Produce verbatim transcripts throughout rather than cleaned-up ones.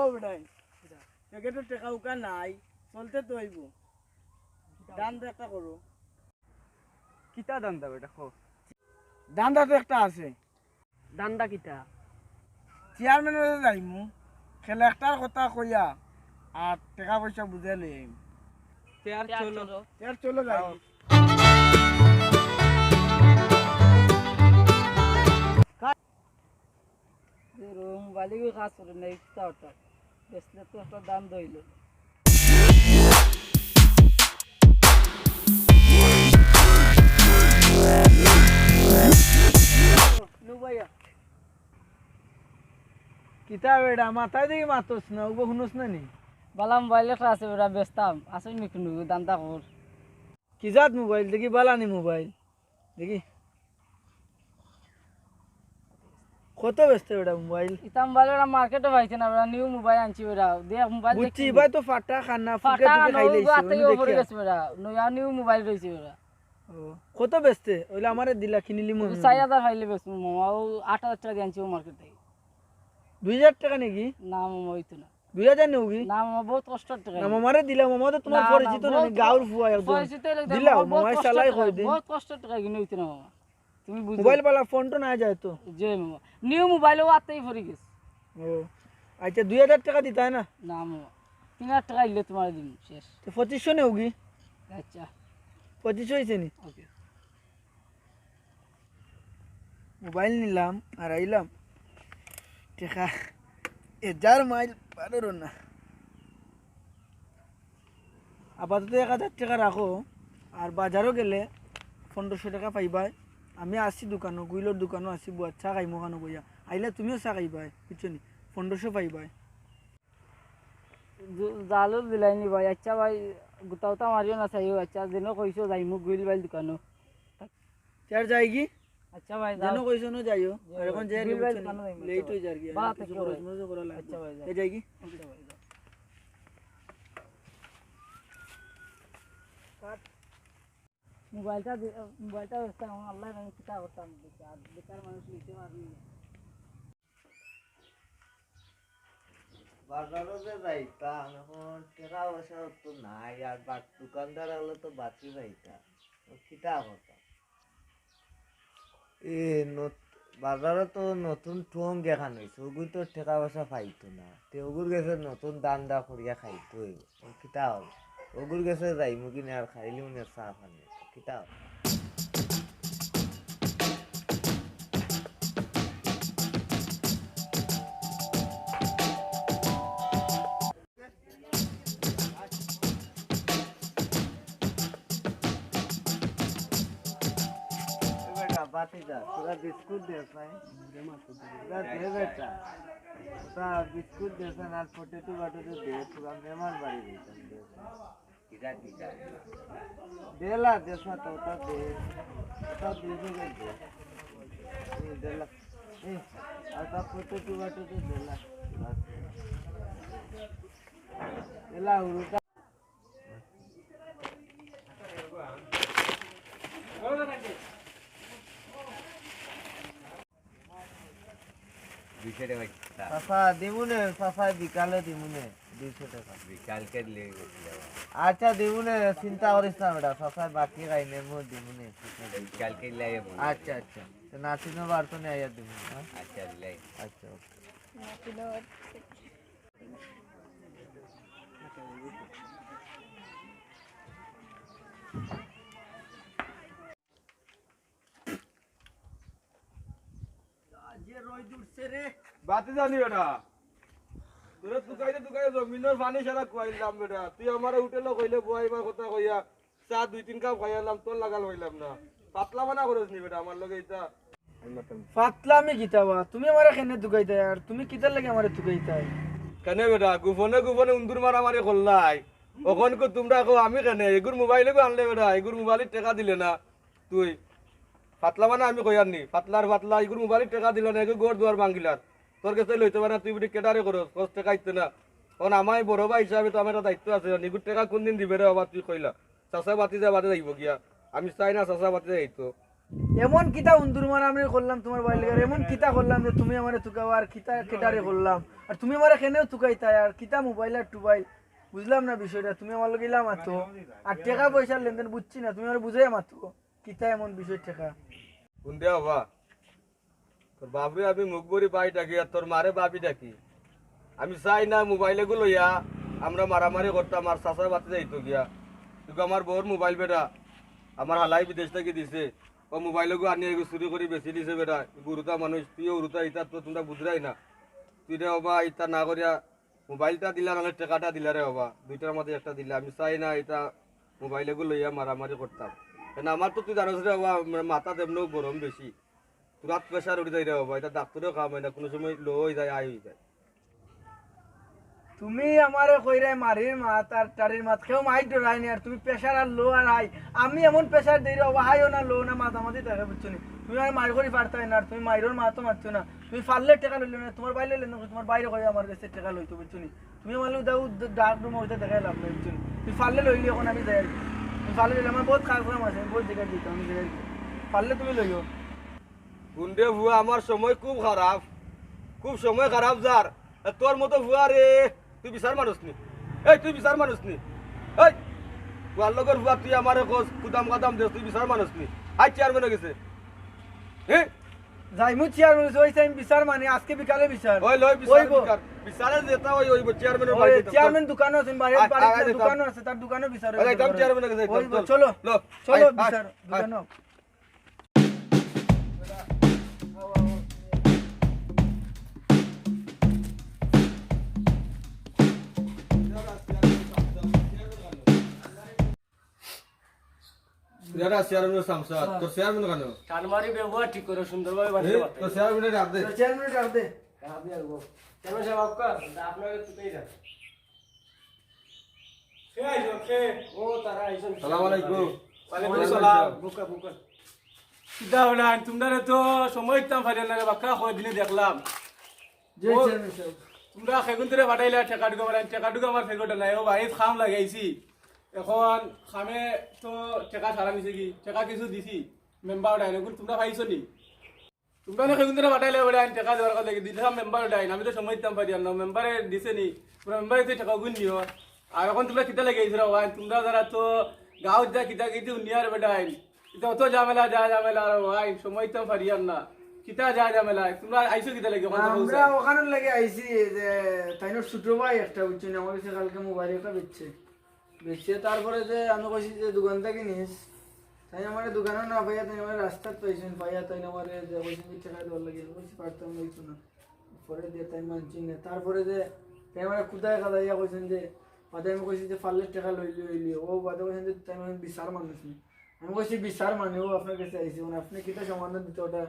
ও বেটাই, পকেটো টেকা উকা নাই, চলতে তো অইবো। ধান্দা একটা করো। কিতা ধান্দা বেটা, কও। ধান্দা তো একটা আছে। ধান্দা কিতা? চেয়ারম্যানর গেছে যাইমু, collector কথা কইয়া আর টেকা পয়সা বুঝাই লই আইমু। তে আর চলো। তে আর চলো যাই। আও। যে রো মোবাইল ইগু কাজ করে না, ইচ্ছা অটা। বেচলে তো একটা দাম দইল। নু ভাইয়া। কিতা বেটা, মাথায় দেখি মাতস না, উগো হুনস না নি? বালা মোবাইল একটা আছে বেটা, বেচতাম। আসল নি কোনো দাম তা কর। কি জাত মোবাইল? দেখি বালা নি মোবাইল। দেখি। কত বেচতে বেটা মোবাইল? ইতা মোবাইল ওরা মার্কেটো পাইছে না, ওরা নিউ মোবাইল আনছি ওরা। দেখ মোবাইল বুঝছি, দেখি। ভাই তো ফাটা খানা, ফুকে ফাটা টুকে খানা, খাইলে ওগুলো আইছে, আত্তে অন্য ইয়ে পড়ে দেখিয়া। গেছে ওরা। নয়া নিউ মোবাইল রইছে ওরা। ও, কত বেচতে? ওইলে আমারে দিলা, কিনিলিমু আমি। চার হাজার পাইলে বেচমু মামা, ও আট হাজার টেকা দিয়া আনছি ও মার্কেট থাকি। দুই হাজার টেকা নাকি? না মামা, অইতো না। দুই হাজার নেওগি? না মামা, বহুত কষ্টর টেকা। না, মামারে দিলাম, মামা তো তোমার না, না, পরিচিত না, বহুত গাঁওর ফুয়া একজন। পরিচিত অইলে তো দিলাও, মামা, বহুত মামায় কষ্টর চালাই টেকা, কয় দিন। বহুত কষ্টর টেকা কিনে অইতো না মামা। তুমি বুঝো। মোবাইল বালা ফোন তো না যায় তো। যে মামা, নিউ মোবাইল ও আত্তেই পড়ি গেছে। ও, আচ্ছা, দুই হাজার টেকা দিতায় না? না মামা, তিন হাজার টেকা দিলে তোমার দিন শেষ। তো পঁচিশশো নেওগি? আচ্ছা। পঁচিশশো অইছে নি? ওকে। মোবাইল নিলাম আর আইলাম। টেকা এজার মাইল পারর না। আপাতত এক হাজার টেকা রাখো, আর বাজারো গেলে পনেরোশো টেকা পাইবায়। আমি আছি দোকানো, গুইলর দোকানো আছি, বুয়াত চা খাইমু খানো বইয়া। আইলে তুমিও চা খাইবায়, বুঝছো নি? পনেরোশো পাইবায়। জু-, জালও দিলাইনি ভাই। আচ্ছা ভাই, গুতাও তো আমারিও না চাইও। আচ্ছা, যেন কইছো যাইমু গুইল ভাইল দোকানো। তে আর যাইগি? আচ্ছা ভাই, যেন যাও। কইছো না যাইও। জি আর ভাই, এখন যাই গুইল ভাইল বুঝছো নি? দোকানো যাইমু। লেট আচ্ছা অই যার গিয়া। বালা কিছু থাকো খরচ ভাই। মরচ করা লাগবো। আচ্ছা ভাই, যাও। এই যাইগি? আচ্ছা ভাই, যাও। মোবাইলটা দি-, মোবাইলটা বেচতাম, এখন আল্লাহ জানে কিতা করতাম, বেকার, বেকার মানুষ নিতে পারবি না। বাজারো যে যাইতাম, এখন টেকা পয়সা তো নাই, আর বাক-, দোকানদার অকলে তো বাকি যাইতা, তো কিতা করতাম? এ নত-, বাজারো তো নতুন ঠুং গেখান অইছে, ওগু তো টেকা পয়সা পাইতো না, তে ওগুর গেছে নতুন ধান্দা করিয়া খাইতো অইবো। কিতা অইবো? ওগুর গেছে যাইমু কিনে আর খাইলিমু নে চা পানি। কিতা অইবো? এ বেটা, বাতি যা, তোরা বিস্কুট দেস নাই? তোরা দে বেটা। তোরা বিস্কুট দেস না, আর পটেটো বাটেটো দে, তোরা মেহমান বাড়ি দিতাম দে। দেলা, দেসা তো, ওটা দে। ওটা দে, দে, দে, দে। এই দেলা। এই, আর তা পটেটো বাটেটো দেলা। দেলা, উল্টা। দুইশো টেকা একটা। চাচা, দিমুনে, চাচা, বিকালে দিমুনে, দুইশো টেকা। বিকালকে দিলে গেছি আবার। আচ্ছা, দিমুনে, চিন্তা করিস না বেটা, চাচা, বাকি খাই নে, মু দিমুনে। বিকালকে দিলে আইয়া বলবো। আচ্ছা, আচ্ছা। তো নাসিনো বাড়তো নে আইয়া দিমুনে, হ্যাঁ? আচ্ছা, দিলাই। আচ্ছা, ওকে। যে রইদ উঠছে রে। বাতি জানি বেটা। তোরে তুকাইতে তুকাইতে জমিনর পানি সারা খুয়াইলাম বেটা। তুই আমারে হোটেলো কইলে বইবার কথা কইয়া চা দুই তিন কাপ খাইলাম, তোর লাগাল পাইলাম না। পাতলা বানা করিস নি বেটা আমার লগে ইতা। পাতলা আমি কিতা বা? তুমি আমারে কেনে তুকাইতায় আর তুমি কিতার লাগি আমারে তুকাইতায়? কেনে বেটা, গোপনে গোপনে উন্দুর মারামারি করলায়। অখন কো তুমরা কও আমি কেনে? এগুর মোবাইল এগু আনলে বেটা, এগুর মোবাইলর টেকা দিলে না। তুই পাতলা মানে আমি কইয়ার নি, পাতলার পাতলা, ইগুর মোবাইলর টেকা দিলা না, এগু ঘর দুয়ার ভাঙ্গিলার। তোর গেছে লইতে পারে না, তুই বেটি কেডারে করস, কস টেকা দিতে না। অখন আমায় বড় ভাই হিসাবে তো আমার একটা দায়িত্ব আছে, ইগুর টেকা কোন দিন দিবে রে বাবা, তুই কইলা। চাচা বাতি যা বাদে যাইবো গিয়া, আমি চাই না চাচা বাতি যাইতো। এমন কিতা উন্দুর মারামারি করলাম তুমার ভাইর লগে, আর এমন কিতা করলাম যে তুমি আমারে তুকাও, আর কিতা কেটারে করলাম, আর তুমি আমারে কেনেও তুকাইতায়, আর কিতা মোবাইল আর টুবাইল, বুঝলাম না বিষয়টা। তুমি আমার লগে ইলা মাতো, আর টেকা পয়সার লেনদেন বুঝছি না, তুমি আমারে বুঝাইয়া মাতো, কিতা এমন বিষয় টেকা? হুন দে বাবা, তোর বাপরে আমি মুখ ভরি ভাই ডাকি, আর তোর মারে ভাবি ডাকি। আমি চাই না মোবাইল এগু লইয়া আমরা মারামারি করতাম, আর চাচা বাতি যাইতো গিয়া। কিন্তু আমার বউর মোবাইল বেটা, আমার হালাই বিদেশ থাকি দিছে। ও মোবাইল এগু আনি এগু চুরি করি বেচি দিছে বেটা। হুরুতা মানুষ, তুইও হুরুতা, ইতা তো তুমরা বুঝরায় না। তুই রে বাবা, ইতা না করিয়া মোবাইলটা দিলা, নাহলে টেকাটা দিলা রে বাবা, দুইটার মাঝে একটা দিলা। আমি চাই না ইতা মোবাইল এগু লইয়া মারামারি করতাম। কেন আমার তো তুই জানোস রে বাবা, আমার মাথাত এমনেও গরম বেশি, তুরাত প্রেশার উঠি যায় রে বাবা, ইতা ডাক্তারেও কাম অয় না, কুনু সময় লো অই যায়, হাই অই যায়। তুমি আমারে কইরায় মারির মাত আর টারির মাত, কেউ মাইর ডরায় নি, আর তুমি প্রেশার আর লো আর হাই। আমি এমন প্রেশার দেই রে বাবা, হাইও না, লো না, মাঝামাঝি থাকে, বুঝছো নি? তুমি আর মাইর করি পারতায় না, আর তুমি মাইরর মাতও মারছো না। তুমি পারলে টেকা লইলে না, তুমার ভাইর লইলে না, তুমার ভাইরে কইয়া আমার গেছে টেকা লইতো, বুঝছো নি? তুমি আমার লগে দাও, ডাক রুমে ওইটা দেখাই লাভ নাই, বুঝছো নি? তুমি পারলে লইলে, অখন আমি যাই আর কি। তুমি পারলে লইলে, আমার বউত কাজ কাম আছে, আমি বউত জাগাত যাইতাম, আমি যাই আর কি। পারলে তুমি লইও। হুন দে ফুয়া, আমার সময় খুব খারাপ, খুব সময় খারাপ যার। এ, তোর মতো ফুয়া রে, তুই বিচার মানুষ নি? এই, তুই বিচার মানুষ নি? এই, ফুয়ার লগর ফুয়া, তুই আমারে কস, কুদাম কাদাম দেস, তুই বিচার মানুষ নি? আই চেয়ারম্যান অই গেছে। হ্যাঁ? যাইমু চেয়ারম্যান, ওই টাইম বিচার মানে আজকে বিকালে বিচার। ওই লই বিচার, ওইব। বিচার। বিচারে যেটা ওই, ওইব, চেয়ারম্যানের ওই বাড়িতে। চেয়ারম্যান দোকানও আছে, বাড়ির, আয়, বাড়ির আয়, আয়, দোকানও আছে, তার দোকানও বিচার আয়, ওইব। যাইতাম চেয়ারম্যানের কাছে, যাইতাম, ওইব, চল। চলো, লো, চলো আয়, আয়, বিচার আয়। দোকানও। এরা চেয়ারম্যান সামসা, তোর চেয়ারম্যান কেন? কানমারি ব্যবহার ঠিক করো, সুন্দরভাবে এ, বাঁচতে পারতে। তোর চেয়ারম্যানের ডাক দে। তোর চেয়ারম্যানের ডাক দে। ডাক দে, আইবো। চেয়ারম্যান সাহেব, আপনার, আপনার একটু এই যান। কে আইলো, কে? ও, তারা আইছেন। সালাম আলাইকুম। ওয়ালাইকুম সালাম। বুকা, বুকা। কিতা অইলা, তুমরারে তো সময় দিতাম পারিয়ার না রে, বাক্কা কয়দিনে দেখলাম। জি, ও, চেয়ারম্যান সাহেব। তুমরা কেগুন ধরে পাঠাইলা টেকা টুকা, মানে টেকা টুকা আমার ফেরত নাই। ও বাড়িত কাম লাগাইছি, এখন কামে তো টেকা সারা নিছে কি, টেকা কিছু দিছি, মেম্বার ডাইন, এগুন তুমরা পাইছো নি? তুমরা না কেগুন ধরে পাঠাইলা বেটা, আইন টেকা দেওয়ার কথা লাগি, দিলাম মেম্বার ডাইন, আমি তো সময় দিতাম পারিয়ার না, মেম্বারে দিছে নি, পুরা মেম্বারে তো টেকা গুন নিও। আর এখন তুমরা কিতা লাগাইছো রে ভাই, তুমরা যারা তো গাঁও যা কিতা কিতি উনিয়ার বেটা আইন, ইতা অত ঝামেলা, যা ঝামেলা, আর ভাই, সময় তো পারিয়ার না। কিতা যা ঝামেলা? তুমরা আইছো কিতা লাগি? অখন তো আমরা কইছো। অখানর লাগি আইছি যে তাইনর ছোট ভাই একটা, বুঝছো নি, আমার গেছে কালকে মোবাইল একটা বেচছে। বেচছে, তারপরে যে আমি কইছি যে দোকান থাকি নিস, তাইন আমারে দোকানও না পাইয়া, তাইন আমারে রাস্তাত পাইছইন, পাইয়া তাইন আমারে যে কইছইন যে টেকা দেওয়ার লাগি, আমি কইছি পারতাম না, অইতো না। পরে দিয়া তাইন মানছইন না। তারপরে যে তাইন আমারে কুদায় কাদাইয়া কইছইন যে, বাদে আমি কইছি যে পারলে টেকা লইলে অইলে, ও বাদে কইছইন যে তাইন মানে বিচার মানুষ নি। আমি কইছি, "বিচার মানে ও আপনার গেছে আইছি, মানে আপনে কিতা সমাধান দিতা ওটা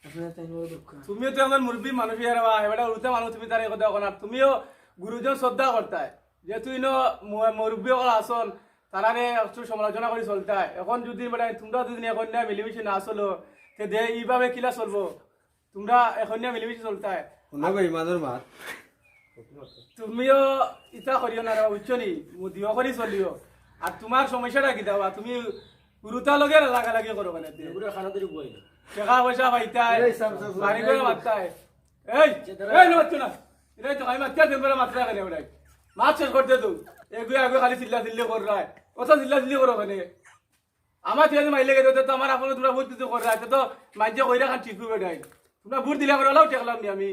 আপনে তাইন বড় দুঃখ।" তুমিও তো একজন মুরব্বী মানুষ ইয়ার বা, এবারে উল্টা মানুষ তুমি তারে কথা কও না, তুমিও গুরুজন শ্রদ্ধা করতায়। যেহেতু ইনো মু-, মুরব্বী অকল আছইন, তারারে একটু সমালোচনা করি চলতায়। এখন যদি মানে তুমরা দুইজনে এখন নিয়া মিলিমিশি না চলো, তে দে এইভাবে কিলা চলবো? তুমরা এখন নিয়া মিলিমিশি চলতায়। হুনো বেইমানর মাত। তুমিও ইতা করিও না রে, বুঝছো নি? মুদিও করি চলিও। আর তুমার সমস্যাটা কিতা বা? তুমি গুরুতা লগে লাগালাগি করো কেনে? এগুলো খানা ধরে বই না। টেকা পয়সা পাইতায়, এই সামসা, বাড়ি ঘর মারতায়। এই, এই, না মারছো না। এটাই তো আমি মারতে দিন বেলা মারতে কেনে ওটাই। মাত শেষ করতে তো। এগুয়ে আগে খালি চিল্লা চিল্লি কররায়। কত চিল্লা চিল্লি করো কেনে? আমার ছেলে মাইলে গেছে, তো আমার আপনে তুমরা ভুল কিছু কররায়। তো, তো মাইনষে কইরা খান ঠিক অইবো এটাই। তুমরা ভোট দিলা করে ওলাও ঠেকলাম নি আমি।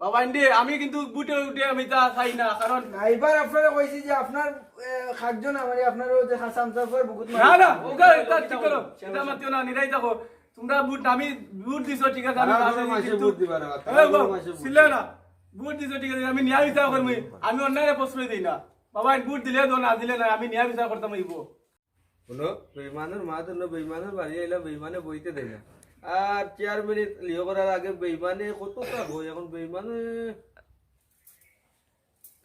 বাবা, ইন্ডে, আমি কিন্তু ভোটে উঠে আমি তা চাই না, কারণ না, এবার আপনারে কইছি যে আপনার, এ, কাকজন আমারে আপনারও যে হাসান সাফর বুকুত না, মারে। না, ওকে, এটা ঠিক করো। এটা মাতিও না, নিরাই থাকো। তুমরা ভোট, আমি ভোট দিছো, ঠিক আছে, আমি তারা পাশে কোনো মাসে কিন্তু ভোট দিবা না, তারা এই কোনো বাবু, মাসে ভোট ছিলে দিবা না। না। ভোট দিছো, ঠিক আছে, আমি ন্যায় বিচার করমু। আমি অন্যায়রে প্রশ্রয় দেই না। বাবা, ভোট দিলে তো, না দিলে না, আমি ন্যায় বিচার করতাম অইবো। হুনো, বেইমানর মাত হুনো, বেইমানর বাড়ি আইলা বেইমানে বইতে দেয় না। আর চেয়ারম্যানে লিও করার আগে বেইমানে কততা কয়, এখন বেইমানে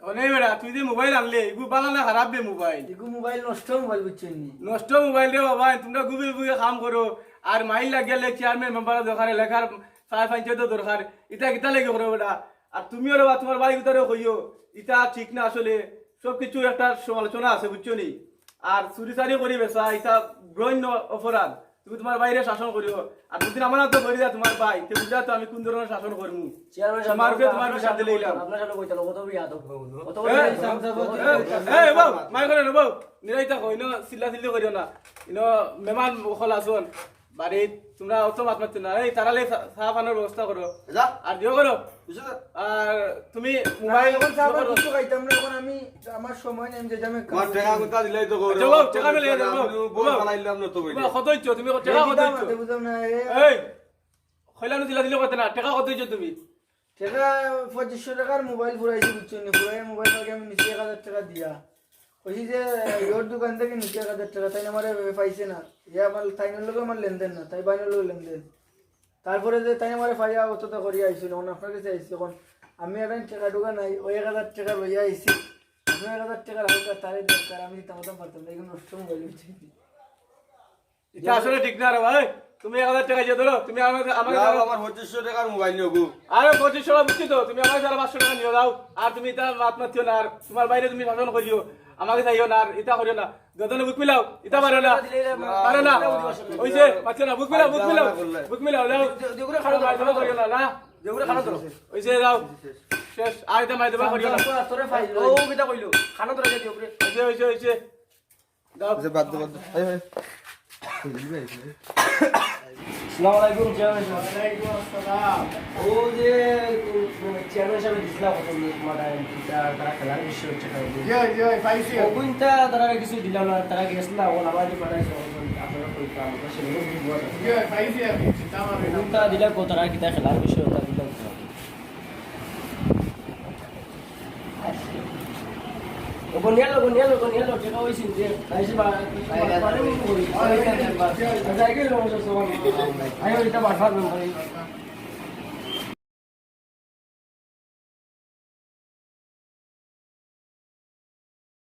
অনে বেটা, তুই যে মোবাইল আনলে, ইগু বালা না খারাপ বে মোবাইল? ইগু মোবাইল নষ্ট মোবাইল, বুঝছো নি? নষ্ট মোবাইল রে বাবা, তুমরা গুবি গুবি কাম করো, আর মাইল লাগিলে চেয়ারম্যান মেম্বার দরকার, এলাকার সাড়ে পঞ্চায়েত দরকার, ইতা কিতা লাগি করো বেটা? আর তুমিও রে বা তুমার ভাই উতারে কইও, ইতা ঠিক না আসলে, সব কিছু একটা সমালোচনা আছে, বুঝছো নি? আর চুরি চারি করি বেচা, ইতা ঘৃণ্য অপরাধ। তুমি তুমার ভাইরে শাসন করিও। আর যদি আমার আতো ধরি দেয় তুমার ভাই, তে বুঝা তো আমি কুন ধরনর শাসন করমু। চেয়ারম্যান সাব, তুমার উপরে তুমার বিচার দিলে অইলাম। আপনার সামনে কইতাম, কত বড় বেয়াদব। কত বড় এই, বেয়াদব। এই, এই, বউ, মাইর করো না, বউ। নিরাইতা কই, ইনো চিল্লা চিল্লি করিও না। ইনো মেহমান অকল আছইন। বাড়িত তুমরা অত মাত মাতিও না। এই, তারারে চা, চা পানর ব্যবস্থা করো। যা। আর দিও করো। বুঝছো তো? আর তুমি না, মোবাইল অখন চা পান করো। কিচ্ছু খাইতাম না, অখন আমি, আমার সময় নাই, আমি যাইতাম এক কামে। টেকা কুন্তা দিলাই তো করো। আচ্ছা, বউ, টেকা মিলে যাও, বউ। বউ, বউ। ফালাইলাম না তো বউ, কত অইছে? তুমি টেকা কত অইছে? বুঝলাম না, এ। এই, কইলাম না দিলা দিলে কইতে না, টেকা কত অইছে তুমি? টেকা পঁচিশশো টেকার মোবাইল ফুরাইছি, বুঝছো নি? ফুরাইয়া মোবাইল লাগে আমি নিছি এক হাজার টেকা দিয়া। কইছি যে, ইয়র দোকান থাকি নিছি এক হাজার টেকা, তাইন আমারে পাইছে না। ইয়া আমার তাইনর লগে আমার লেনদেন না, তাই বাইনর লগে লেনদেন। তারপরে যে তাইন আমারে পাইয়া অততা করিয়া আইছইন, অখন আপনার গেছে আইছি, অখন আমি আর টেকা টুকা নাই, ওই এক হাজার টেকা লইয়া আইছি। আপনি এক হাজার টেকার হালকা তারে দরকার, আমি দিতাম পারতাম না, অখন নষ্ট মোবাইল অইছে। ইটা আসলে ঠিক না রে ভাই। তুমি এক হাজার টেকা দিয়া ধরো, তুমি আমারে, আমারে না, ধরো। আমার পঁচিশশো টেকার মোবাইল নিও গো। আরে পঁচিশশো টেকা বুঝছি তো, তুমি আমারে ধরো পাঁচশো টেকা নিও যাও। আর তুমি ইতা মাত মাতিও না, আর তুমার ভাইরে তুমি শাসন করিও, আমারে চাইও না, আর ইতা করিও না। দুইজনে বুক মিলাও, ইতা পারো না, পারো না। অইছে, মাতিও না, বুক মিলাও, বুক মিলাও, বুক মিলাও, যাও। দেউরে খানো ধরো, খানো ধরো। করিও না, না। দেউরে খানো ধরো। অইছে, যাও। শেষ, আর ইতা মাই দেবা করিও না। তোরে ফাইল। ও, কিতা কইলো? খানো ধরো, দেউরে। অইছে, অইছে, অইছে। যাও। আচ্ছা, বাদ দে, বাদ দে। আয়, আয়। আসসালামু আলাইকুম, চেয়ারম্যান সাব। ওয়ালাইকুম আসসালাম। ও যে, চেয়ারম্যান সাবে দিছিলা কত মাঠে, তারা খেলার বিষয় হচ্ছে। জি, জি, পাইছি। ও কুন্তা তারা কিছু দিলা না, তারা গেছলা, ও আমার যে পাঠাইছে, আপনারা কইতাম, আমরা সেগুলো বুঝবো না। জি, পাইছি আমি, চিন্তা করবেন না। কুন্তা দিলা কো, তারা কিতা খেলার বিষয়, ওটা দিলা কো। ও গনিয়ালো, গনিয়ালো, গনিয়ালো, টেকা অইছে যে, আইসে বা, যাই গেল, আইও, এটা বারবার বলবো।